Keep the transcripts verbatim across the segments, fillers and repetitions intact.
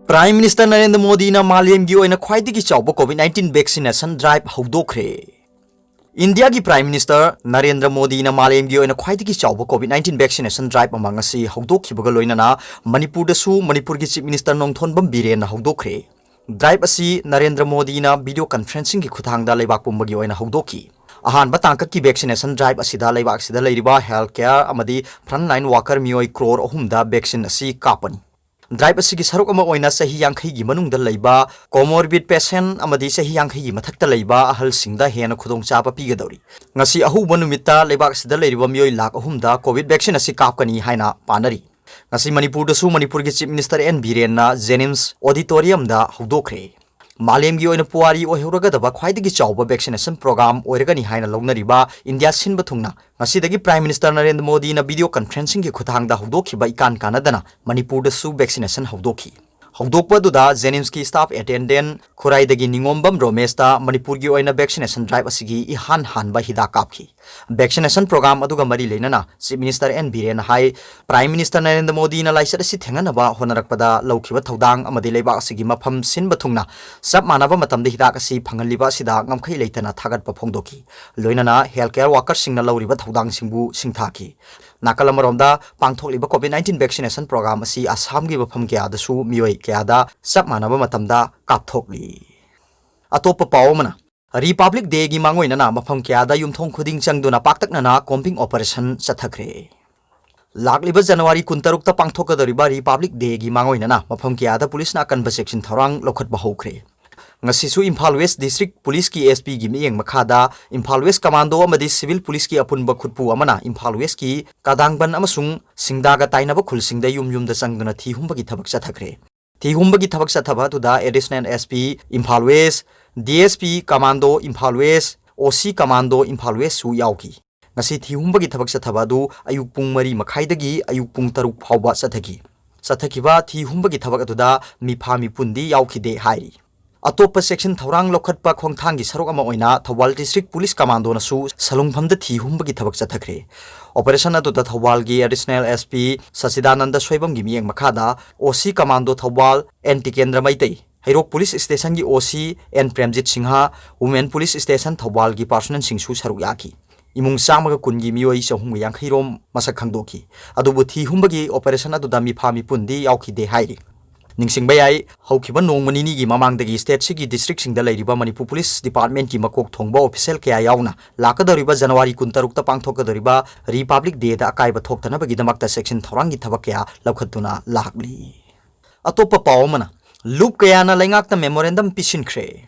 Prime Minister Narendra ꯃꯣꯗꯤꯅ ꯃꯥꯂꯦꯝꯒꯤ ꯑꯣꯏꯅ ꯈ꯭ꯋꯥꯏꯗꯒꯤ ꯆꯥꯎꯕ COVID nineteen vaccination drive ꯍꯧꯗꯣꯛꯈ꯭ꯔꯦ꯫ ꯏꯟꯗꯤꯌꯥꯒꯤ Prime Minister ꯅꯔꯦꯟꯗ꯭ꯔ ꯃꯣꯗꯤꯅ ꯃꯥꯂꯦꯝꯒꯤ ꯑꯣꯏꯅ ꯈ꯭ꯋꯥꯏꯗꯒꯤ ꯆꯥꯎꯕ COVID nineteen vaccination drive ꯑꯃ ꯉꯁꯤ ꯍꯧꯗꯣꯛꯈꯤꯕꯒ ꯂꯣꯏꯅꯅ ꯃꯅꯤꯄꯨꯔꯗꯁꯨ ꯃꯅꯤꯄꯨꯔꯒꯤ Chief Minister ꯅꯣꯡꯊꯣꯝꯕꯝ ꯕꯤꯔꯦꯟꯅ ꯍꯧꯗꯣꯛꯈ꯭ꯔꯦ꯫ Drive ꯑꯁꯤ ꯅꯔꯦꯟꯗ꯭ꯔ ꯃꯣꯗꯤꯅ video conferencingꯒꯤ ꯈꯨꯠꯊꯥꯡꯗ ꯂꯩꯕꯥꯛ ꯄꯨꯝꯕꯒꯤ ꯑꯣꯏꯅ ꯍꯧꯗꯣꯛꯈꯤ꯫ ꯑꯍꯥꯟꯕ ꯇꯥꯡꯀꯛꯀꯤ vaccination drive ꯑꯁꯤꯗ ꯂꯩꯕꯥꯛ ꯑꯁꯤꯗ ꯂꯩꯔꯤꯕ health care ꯑꯃꯗꯤ frontline worker ꯃꯤꯑꯣꯏ crore ꯑꯍꯨꯝꯗ vaccine ꯑꯁꯤ ꯀꯥꯞꯄꯅꯤ꯫ Drive ꯑꯁꯤꯒꯤ ꯁꯔꯨꯛ ꯑꯃ ꯑꯣꯏꯅ ꯆꯍꯤ ꯌꯥꯡꯈꯩꯒꯤ ꯃꯅꯨꯡꯗ ꯂꯩꯕ, comorbid patient ꯑꯃꯗꯤ ꯆꯍꯤ ꯌꯥꯡꯈꯩꯒꯤ ꯃꯊꯛꯇ ꯂꯩꯕ ꯑꯍꯜꯁꯤꯡꯗ ꯍꯦꯟꯅ ꯈꯨꯗꯣꯡꯆꯥꯕ ꯄꯤꯒꯗꯧꯔꯤ꯫ ꯉꯁꯤ ꯑꯍꯧꯕ ꯅꯨꯃꯤꯠꯇ ꯂꯩꯕꯥꯛ ꯑꯁꯤꯗ ꯂꯩꯔꯤꯕ ꯃꯤꯑꯣꯏ ꯂꯥꯈ ꯑꯍꯨꯝꯗ COVID vaccine ꯑꯁꯤ ꯀꯥꯞꯀꯅꯤ ꯍꯥꯏꯅ ꯄꯥꯅꯔꯤ꯫ ꯉꯁꯤ ꯃꯅꯤꯄꯨꯔꯗꯁꯨ ꯃꯅꯤꯄꯨꯔꯒꯤ Chief Minister ꯑꯦꯟ ꯕꯤꯔꯦꯟꯅ JNIMS auditoriumꯗ ꯍꯧꯗꯣꯛꯈ꯭ꯔꯦ꯫ ꯃꯥꯂꯦꯝꯒꯤ ꯑꯣꯏꯅ ꯄꯨꯋꯥꯔꯤ ꯑꯣꯏꯍꯧꯔꯒꯗꯕ ꯈ꯭ꯋꯥꯏꯗꯒꯤ ꯆꯥꯎꯕ vaccination program ꯑꯣꯏꯔꯒꯅꯤ ꯍꯥꯏꯅ ꯂꯧꯅꯔꯤꯕ ꯏꯟꯗꯤꯌꯥ ꯁꯤꯟꯕ ꯊꯨꯡꯅ ꯉꯁꯤꯗꯒꯤ Prime Minister ꯅꯔꯦꯟꯗ꯭ꯔ ꯃꯣꯗꯤꯅ video conferencingꯒꯤ ꯈꯨꯠꯊꯥꯡꯗ ꯍꯧꯗꯣꯛꯈꯤꯕ ꯏꯀꯥꯟ ꯀꯥꯟꯅꯗꯅ ꯃꯅꯤꯄꯨꯔꯗꯁꯨ vaccination ꯍꯧꯗꯣꯛꯈꯤ꯫ ꯍꯧꯗꯣꯛꯄ ꯑꯗꯨꯗ JNIMSꯀꯤ staff attendant ꯈꯨꯔꯥꯏꯗꯒꯤ ꯅꯤꯉꯣꯝꯕꯝ ꯔꯣꯃꯦꯁꯇ ꯃꯅꯤꯄꯨꯔꯒꯤ ꯑꯣꯏꯅ vaccination drive ꯑꯁꯤꯒꯤ ꯏꯍꯥꯟ ꯍꯥꯟꯕ ꯍꯤꯗꯥꯛ ꯀꯥꯞꯈꯤ꯫ Vaccination program ꯑꯗꯨꯒ ꯃꯔꯤ ꯂꯩꯅꯅ Chief Minister ꯑꯦꯟ ꯕꯤꯔꯦꯟꯅ ꯍꯥꯏ, Prime Minister ꯅꯔꯦꯟꯗ꯭ꯔ ꯃꯣꯗꯤꯅ ꯂꯥꯏꯆꯠ ꯑꯁꯤ ꯊꯦꯡꯅꯅꯕ ꯍꯣꯠꯅꯔꯛꯄꯗ ꯂꯧꯈꯤꯕ ꯊꯧꯗꯥꯡ ꯑꯃꯗꯤ ꯂꯩꯕꯥꯛ ꯑꯁꯤꯒꯤ ꯃꯐꯝ ꯁꯤꯟꯕ ꯊꯨꯡꯅ ꯆꯞ ꯃꯥꯟꯅꯕ ꯃꯇꯝꯗ ꯍꯤꯗꯥꯛ ꯑꯁꯤ ꯐꯪꯍꯜꯂꯤꯕ ꯑꯁꯤꯗ ꯉꯝꯈꯩ ꯂꯩꯇꯅ ꯊꯥꯒꯠꯄ ꯐꯣꯡꯗꯣꯛꯈꯤ꯫ ꯂꯣꯏꯅꯅ health care workerꯁꯤꯡꯅ ꯂꯧꯔꯤꯕ ꯊꯧꯗꯥꯡꯁꯤꯡꯕꯨ ꯁꯤꯡꯊꯥꯈꯤ꯫ ꯅꯥꯀꯜ ꯑꯃꯔꯣꯝꯗ, ꯄꯥꯡꯊꯣꯛꯂꯤꯕ COVID nineteen vaccination program ꯑꯁꯤ ꯑꯁꯥꯝꯒꯤ ꯃꯐꯝ ꯀꯌꯥꯗꯁꯨ ꯃꯤꯑꯣꯏ ꯀꯌꯥꯗ ꯆꯞ ꯃꯥꯟꯅꯕ ꯃꯇꯝꯗ ꯀꯥꯞꯊꯣꯛꯂꯤ꯫ ꯑꯇꯣꯞꯄ ꯄꯥꯎ ꯑꯃꯅ, Republic Dayꯒꯤ ꯃꯥꯡꯑꯣꯏꯅꯅ ꯃꯐꯝ ꯀꯌꯥꯗ ꯌꯨꯝꯊꯣꯡ ꯈꯨꯗꯤꯡ ꯆꯪꯗꯨꯅ ꯄꯥꯛꯇꯛꯅꯅ combing operation ꯆꯠꯊꯈ꯭ꯔꯦ꯫ ꯂꯥꯛꯂꯤꯕ ꯖꯅꯋꯥꯔꯤ ꯀꯨꯟꯇꯔꯨꯛꯇ ꯄꯥꯡꯊꯣꯛꯀꯗꯧꯔꯤꯕ Republic Dayꯒꯤ ꯃꯥꯡꯑꯣꯏꯅꯅ ꯃꯐꯝ ꯀꯌꯥꯗ ꯄꯨꯂꯤꯁꯅ ꯑꯀꯟꯕ ꯆꯦꯛꯁꯤꯟ ꯊꯧꯔꯥꯡ ꯂꯧꯈꯠꯄ ꯍꯧꯈ꯭ꯔꯦ꯫ ꯉꯁꯤꯁꯨ ꯏꯝꯐꯥꯜ West District Policeꯀꯤ SPꯒꯤ ꯃꯤꯠꯌꯦꯡ ꯃꯈꯥꯗ ꯏꯝꯐꯥꯜ West Commando ꯑꯃꯗꯤ Civil Policeꯀꯤ ꯑꯄꯨꯟꯕ ꯈꯨꯠꯄꯨ ꯑꯃꯅ ꯏꯝꯐꯥꯜ Westꯀꯤ ꯀꯥꯗꯥꯡꯕꯟ ꯑꯃꯁꯨꯡ ꯁꯤꯡꯗꯥꯒ ꯇꯥꯏꯅꯕ ꯈꯨꯜꯁꯤꯡꯗ ꯌꯨꯝ ꯌꯨꯝꯗ ꯆꯪꯗꯨꯅ ꯊꯤ ꯍꯨꯝꯕꯒꯤ ꯊꯕꯛ ꯆꯠꯊꯈ꯭ꯔꯦ꯫ ꯊꯤ ꯍꯨꯝꯕꯒꯤ ꯊꯕꯛ ꯆꯠꯊꯕ ꯑꯗꯨꯗ Additional SP Imphal West, DSP Commando Imphal West, OC Commando Imphal Westꯁꯨ ꯌꯥꯎꯈꯤ꯫ ꯉꯁꯤ ꯊꯤ ꯍꯨꯝꯕꯒꯤ ꯊꯕꯛ ꯆꯠꯊꯕ ꯑꯗꯨ ꯑꯌꯨꯛ ꯄꯨꯡ ꯃꯔꯤ ꯃꯈꯥꯏꯗꯒꯤ ꯑꯌꯨꯛ ꯄꯨꯡ ꯇꯔꯨꯛ ꯐꯥꯎꯕ ꯆꯠꯊꯈꯤ꯫ ꯆꯠꯊꯈꯤꯕ ꯊꯤ ꯍꯨꯝꯕꯒꯤ ꯊꯕꯛ ꯑꯗꯨꯗ ꯃꯤꯐꯥ ꯃꯤꯄꯨꯟꯗꯤ ꯌꯥꯎꯈꯤꯗꯦ ꯍꯥꯏꯔꯤ꯫ ꯑꯇꯣꯞꯄ section ꯊꯧꯔꯥꯡ ꯂꯧꯈꯠꯄ ꯈꯣꯡꯊꯥꯡꯒꯤ ꯁꯔꯨꯛ ꯑꯃ ꯑꯣꯏꯅ ꯊꯧꯕꯥꯜ District Police Commandoꯅꯁꯨ ꯁꯂꯨꯡꯐꯝꯗ ꯊꯤ ꯍꯨꯝꯕꯒꯤ ꯊꯕꯛ ꯆꯠꯊꯈ꯭ꯔꯦ꯫ Operation ꯑꯗꯨꯗ ꯊꯧꯕꯥꯜꯒꯤ Additional SP ꯁꯆꯤꯗꯥꯅꯟꯗ ꯁꯣꯏꯕꯝꯒꯤ ꯃꯤꯠꯌꯦꯡ ꯃꯈꯥꯗ OC Commando Thoubal N Tikendra Meitei, ꯍꯩꯔꯣꯛ Police Stationꯒꯤ OC N Premjit Singh, Women Police Station ꯊꯧꯕꯥꯜꯒꯤ personnelꯁꯤꯡꯁꯨ ꯁꯔꯨꯛ ꯌꯥꯈꯤ꯫ ꯏꯃꯨꯡ ꯆꯥꯝꯃꯒ ꯀꯨꯟꯒꯤ ꯃꯤꯑꯣꯏ ꯆꯍꯨꯝꯒ ꯌꯥꯡꯈꯩ ꯔꯣꯝ ꯃꯁꯛ ꯈꯪꯗꯣꯛꯈꯤ꯫ ꯑꯗꯨꯕꯨ ꯊꯤ ꯍꯨꯝꯕꯒꯤ operation ꯑꯗꯨꯗ ꯃꯤꯐꯥ ꯃꯤꯄꯨꯟꯗꯤ ꯌꯥꯎꯈꯤꯗꯦ ꯍꯥꯏꯔꯤ꯫ ꯅꯤꯡꯁꯤꯡꯕ ꯌꯥꯏ, ꯍꯧꯈꯤꯕ ꯅꯣꯡꯃ ꯅꯤꯅꯤꯒꯤ ꯃꯃꯥꯡꯗꯒꯤ stateꯁꯤꯒꯤ districtꯁꯤꯡꯗ ꯂꯩꯔꯤꯕ ꯃꯅꯤꯄꯨꯔ Police Departmentꯀꯤ ꯃꯀꯣꯛ ꯊꯣꯡꯕ official ꯀꯌꯥ ꯌꯥꯎꯅ ꯂꯥꯛꯀꯗꯧꯔꯤꯕ January ꯀꯨꯟꯇꯔꯨꯛꯇ ꯄꯥꯡꯊꯣꯛꯀꯗꯧꯔꯤꯕ Republic Dayꯗ ꯑꯀꯥꯏꯕ ꯊꯣꯛꯇꯅꯕꯒꯤꯗꯃꯛꯇ section ꯊꯧꯔꯥꯡꯒꯤ ꯊꯕꯛ ꯀꯌꯥ ꯂꯧꯈꯠꯇꯨꯅ ꯂꯥꯛꯂꯤ꯫ ꯑꯇꯣꯞꯄ ꯄꯥꯎ ꯑꯃꯅ, ꯂꯨꯞ ꯀꯌꯥꯅ ꯂꯩꯉꯥꯛꯇ memorandum ꯄꯤꯁꯤꯟꯈ꯭ꯔꯦ꯫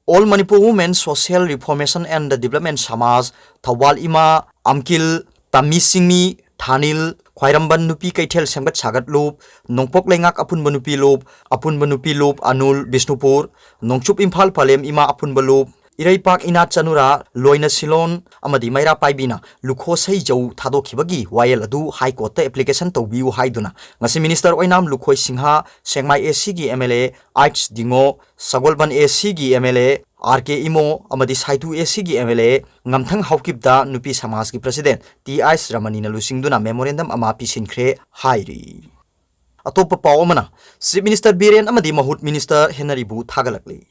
All Manipur Women Social Reformation and Development ꯁꯃꯥꯖ, ꯊꯧꯕꯥꯜ ꯏꯃꯥ, ꯑꯝꯀꯤꯜ, ꯇꯝꯃꯤ ꯁꯤꯡꯃꯤ, ꯊꯥꯅꯤꯜ, ꯈ꯭ꯋꯥꯏꯔꯝꯕꯟ ꯅꯨꯄꯤ ꯀꯩꯊꯦꯜ ꯁꯦꯝꯒꯠ ꯁꯥꯒꯠ ꯂꯨꯞ, ꯅꯣꯡꯄꯣꯛ ꯂꯩꯉꯥꯛ ꯑꯄꯨꯟꯕ ꯅꯨꯄꯤ ꯂꯨꯞ, ꯑꯄꯨꯟꯕ ꯅꯨꯄꯤ ꯂꯨꯞ, ꯑꯅꯨꯜ, ꯕꯤꯁꯅꯨꯄꯨꯔ, ꯅꯣꯡꯆꯨꯞ ꯏꯝꯐꯥꯜ ꯄꯂꯦꯝ ꯏꯃꯥ ꯑꯄꯨꯟꯕ ꯂꯨꯞ, ꯏꯔꯩꯄꯥꯛ ꯏꯅꯥꯠ ꯆꯅꯨꯔꯥ, ꯂꯣꯏꯅ ꯁꯤꯂꯣꯟ ꯑꯃꯗꯤ ꯃꯩꯔꯥ ꯄꯥꯏꯕꯤꯅ ꯂꯨꯈꯣꯁꯩ ꯖꯧ ꯊꯥꯗꯣꯛꯈꯤꯕꯒꯤ ꯋꯥꯌꯦꯜ ꯑꯗꯨ High Courtꯇ application ꯇꯧꯕꯤꯌꯨ ꯍꯥꯏꯗꯨꯅ ꯉꯁꯤ Minister ꯑꯣꯏꯅꯥꯝ ꯂꯨꯈꯣꯏ ꯁꯤꯡꯍ, ꯁꯦꯡꯃꯥꯏ ACꯒꯤ MLA ꯑꯥꯏꯠꯁ ꯗꯤꯉꯣ, ꯁꯒꯣꯜꯕꯟ ACꯒꯤ MLA RK ꯏꯃꯣ ꯑꯃꯗꯤ ꯁꯥꯏꯇꯨ ACꯒꯤ MLA ꯉꯝꯊꯪ ꯍꯥꯎꯀꯤꯞꯇ ꯅꯨꯄꯤ ꯁꯃꯥꯖꯀꯤ President ꯇꯤ ꯑꯥꯏꯁ ꯔꯃꯅꯤꯅ ꯂꯨꯆꯤꯡꯗꯨꯅ memorandum ꯑꯃ ꯄꯤꯁꯤꯟꯈ꯭ꯔꯦ ꯍꯥꯏꯔꯤ꯫ ꯑꯇꯣꯞꯄ ꯄꯥꯎ ꯑꯃꯅ, Chief Minister ꯕꯤꯔꯦꯟ ꯑꯃꯗꯤ ꯃꯍꯨꯠ Minister ꯍꯦꯅꯔꯤꯕꯨ ꯊꯥꯒꯠꯂꯛꯂꯤ꯫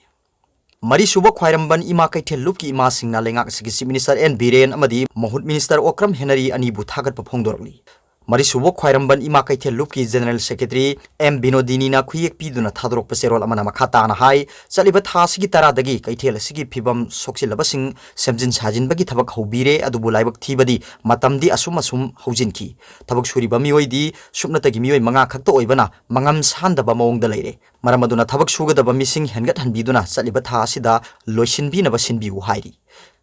ꯃꯔꯤꯁꯨꯕ ꯈ꯭ꯋꯥꯏꯔꯝꯕꯟ ꯏꯃꯥ ꯀꯩꯊꯦꯜ ꯂꯨꯞꯀꯤ ꯏꯃꯥꯁꯤꯡꯅ ꯂꯩꯉꯥꯛ ꯑꯁꯤꯒꯤ Chief Minister ꯑꯦꯟ ꯕꯤꯔꯦꯟ ꯑꯃꯗꯤ ꯃꯍꯨꯠ Minister ꯑꯣꯀ꯭ꯔꯝ ꯍꯦꯅꯔꯤ ꯑꯅꯤꯕꯨ ꯊꯥꯒꯠꯄ ꯐꯣꯡꯗꯣꯔꯛꯂꯤ꯫ ꯃꯔꯤꯁꯨꯕ ꯈ꯭ꯋꯥꯏꯔꯝꯕꯟ ꯏꯃꯥ ꯀꯩꯊꯦꯜ ꯂꯨꯞꯀꯤ General Secretary ꯑꯦꯝ ꯕꯤꯅꯣꯗꯤꯅꯤꯅ ꯈꯨꯌꯦꯛ ꯄꯤꯗꯨꯅ ꯊꯥꯗꯣꯔꯛꯄ ꯆꯦꯔꯣꯜ ꯑꯃꯅ ꯃꯈꯥ ꯇꯥꯅ ꯍꯥꯏ, ꯆꯠꯂꯤꯕ ꯊꯥ ꯑꯁꯤꯒꯤ ꯇꯔꯥꯗꯒꯤ ꯀꯩꯊꯦꯜ ꯑꯁꯤꯒꯤ ꯐꯤꯕꯝ ꯁꯣꯛꯆꯤꯜꯂꯕꯁꯤꯡ ꯁꯦꯝꯖꯤꯟ ꯁꯥꯖꯤꯟꯕꯒꯤ ꯊꯕꯛ ꯍꯧꯕꯤꯔꯦ, ꯑꯗꯨꯕꯨ ꯂꯥꯏꯕꯛ ꯊꯤꯕꯗꯤ ꯃꯇꯝꯗꯤ ꯑꯁꯨꯝ ꯑꯁꯨꯝ ꯍꯧꯖꯤꯟꯈꯤ꯫ ꯊꯕꯛ ꯁꯨꯔꯤꯕ ꯃꯤꯑꯣꯏꯗꯤ ꯁꯨꯞꯅꯇꯒꯤ ꯃꯤꯑꯣꯏ ꯃꯉꯥ ꯈꯛꯇ ꯑꯣꯏꯕꯅ ꯃꯉꯝ ꯁꯥꯟꯗꯕ ꯃꯑꯣꯡꯗ ꯂꯩꯔꯦ꯫ ꯃꯔꯝ ꯑꯗꯨꯅ ꯊꯕꯛ ꯁꯨꯒꯗꯕ ꯃꯤꯁꯤꯡ ꯍꯦꯟꯒꯠꯍꯟꯕꯤꯗꯨꯅ ꯆꯠꯂꯤꯕ ꯊꯥ ꯑꯁꯤꯗ ꯂꯣꯏꯁꯤꯟꯕꯤꯅꯕ ꯁꯤꯟꯕꯤꯌꯨ ꯍꯥꯏꯔꯤ꯫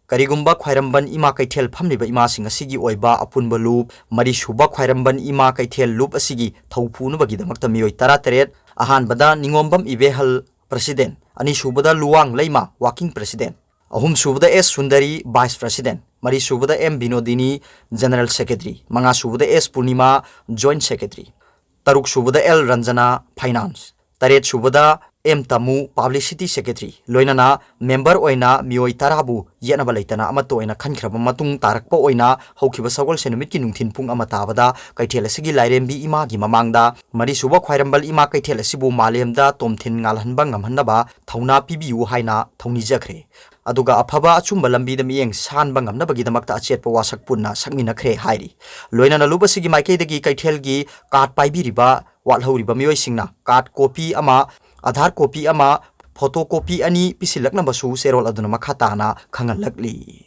ꯀꯔꯤꯒꯨꯝꯕ ꯈ꯭ꯋꯥꯏꯔꯝꯕꯟ ꯏꯃꯥ ꯀꯩꯊꯦꯜ ꯐꯝꯂꯤꯕ ꯏꯃꯥꯁꯤꯡ ꯑꯁꯤꯒꯤ ꯑꯣꯏꯕ ꯑꯄꯨꯟꯕ ꯂꯨꯞ, ꯃꯔꯤꯁꯨꯕ ꯈ꯭ꯋꯥꯏꯔꯝꯕꯟ ꯏꯃꯥ ꯀꯩꯊꯦꯜ ꯂꯨꯞ ꯑꯁꯤꯒꯤ ꯊꯧ ꯄꯨꯅꯕꯒꯤꯗꯃꯛꯇ ꯃꯤꯑꯣꯏ ꯇꯔꯥꯇꯔꯦꯠ, ꯑꯍꯥꯟꯕꯗ ꯅꯤꯉꯣꯝꯕꯝ ꯏꯕꯦꯍꯜ, President, ꯑꯅꯤꯁꯨꯕꯗ ꯂꯨꯋꯥꯡ ꯂꯩꯃ, Working President, ꯑꯍꯨꯝꯁꯨꯕꯗ ꯑꯦꯁ ꯁꯨꯟꯗꯔꯤ, Vice President, ꯃꯔꯤꯁꯨꯕꯗ ꯑꯦꯝ ꯕꯤꯅꯣꯗꯤꯅꯤ, General Secretary, ꯃꯉꯥꯁꯨꯕꯗ ꯑꯦꯁ ꯄꯨꯔꯅꯤꯃꯥ, Joint Secretary, ꯇꯔꯨꯛꯁꯨꯕꯗ ꯑꯦꯜ ꯔꯟꯖꯅꯥ, Finance, ꯇꯔꯦꯠꯁꯨꯕꯗ ꯑꯦꯝ ꯇꯥꯃꯨ, ꯄꯕ꯭ꯂꯤꯁꯤꯇꯤ ꯁꯦꯀ꯭ꯔꯦꯇꯔꯤ, ꯂꯣꯏꯅꯅ ꯃꯦꯝꯕꯔ ꯑꯣꯏꯅ ꯃꯤꯑꯣꯏ ꯇꯔꯥꯕꯨ ꯌꯦꯠꯅꯕ ꯂꯩꯇꯅ ꯑꯃꯠꯇ ꯑꯣꯏꯅ ꯈꯟꯈ꯭ꯔꯕ ꯃꯇꯨꯡ, ꯇꯥꯔꯛꯄ ꯑꯣꯏꯅ ꯍꯧꯈꯤꯕ ꯁꯒꯣꯜꯁꯦꯟ ꯅꯨꯃꯤꯠꯀꯤ ꯅꯨꯡꯊꯤꯟ ꯄꯨꯡ ꯑꯃ ꯇꯥꯕꯗ ꯀꯩꯊꯦꯜ ꯑꯁꯤꯒꯤ ꯂꯥꯏꯔꯦꯝꯕꯤ ꯏꯃꯥꯒꯤ ꯃꯃꯥꯡꯗ ꯃꯔꯤꯁꯨꯕ ꯈ꯭ꯋꯥꯏꯔꯝꯕꯜ ꯏꯃꯥ ꯀꯩꯊꯦꯜ ꯑꯁꯤꯕꯨ ꯃꯥꯂꯦꯝꯗ ꯇꯣꯝꯊꯤꯟ ꯉꯥꯜꯍꯟꯕ ꯉꯝꯍꯟꯅꯕ ꯊꯧꯅꯥ ꯄꯤꯕꯤꯌꯨ ꯍꯥꯏꯅ ꯊꯧꯅꯤꯖꯈ꯭ꯔꯦ꯫ ꯑꯗꯨꯒ ꯑꯐꯕ ꯑꯆꯨꯝꯕ ꯂꯝꯕꯤꯗ ꯃꯤꯠꯌꯦꯡ ꯁꯥꯟꯕ ꯉꯝꯅꯕꯒꯤꯗꯃꯛꯇ ꯑꯆꯦꯠꯄ ꯋꯥꯁꯛ ꯄꯨꯟꯅ ꯁꯛꯃꯤꯟꯅꯈ꯭ꯔꯦ ꯍꯥꯏꯔꯤ꯫ ꯂꯣꯏꯅꯅ ꯂꯨꯞ ꯑꯁꯤꯒꯤ ꯃꯥꯏꯀꯩꯗꯒꯤ ꯀꯩꯊꯦꯜꯒꯤ ꯀꯥꯔꯗ ꯄꯥꯏꯕꯤꯔꯤꯕ ꯋꯥꯠꯍꯧꯔꯤꯕ ꯃꯤꯑꯣꯏꯁꯤꯡꯅ ꯀꯥꯔꯗ ꯀꯣꯄꯤ ꯑꯃ, ꯑꯥꯙꯥꯔ ꯀꯣꯄꯤ ꯑꯃ, ꯐꯣꯇꯣ ꯀꯣꯄꯤ ꯑꯅꯤ ꯄꯤꯁꯤꯜꯂꯛꯅꯕꯁꯨ ꯆꯦꯔꯣꯜ ꯑꯗꯨꯅ ꯃꯈꯥ ꯇꯥꯅ ꯈꯪꯍꯜꯂꯛꯂꯤ꯫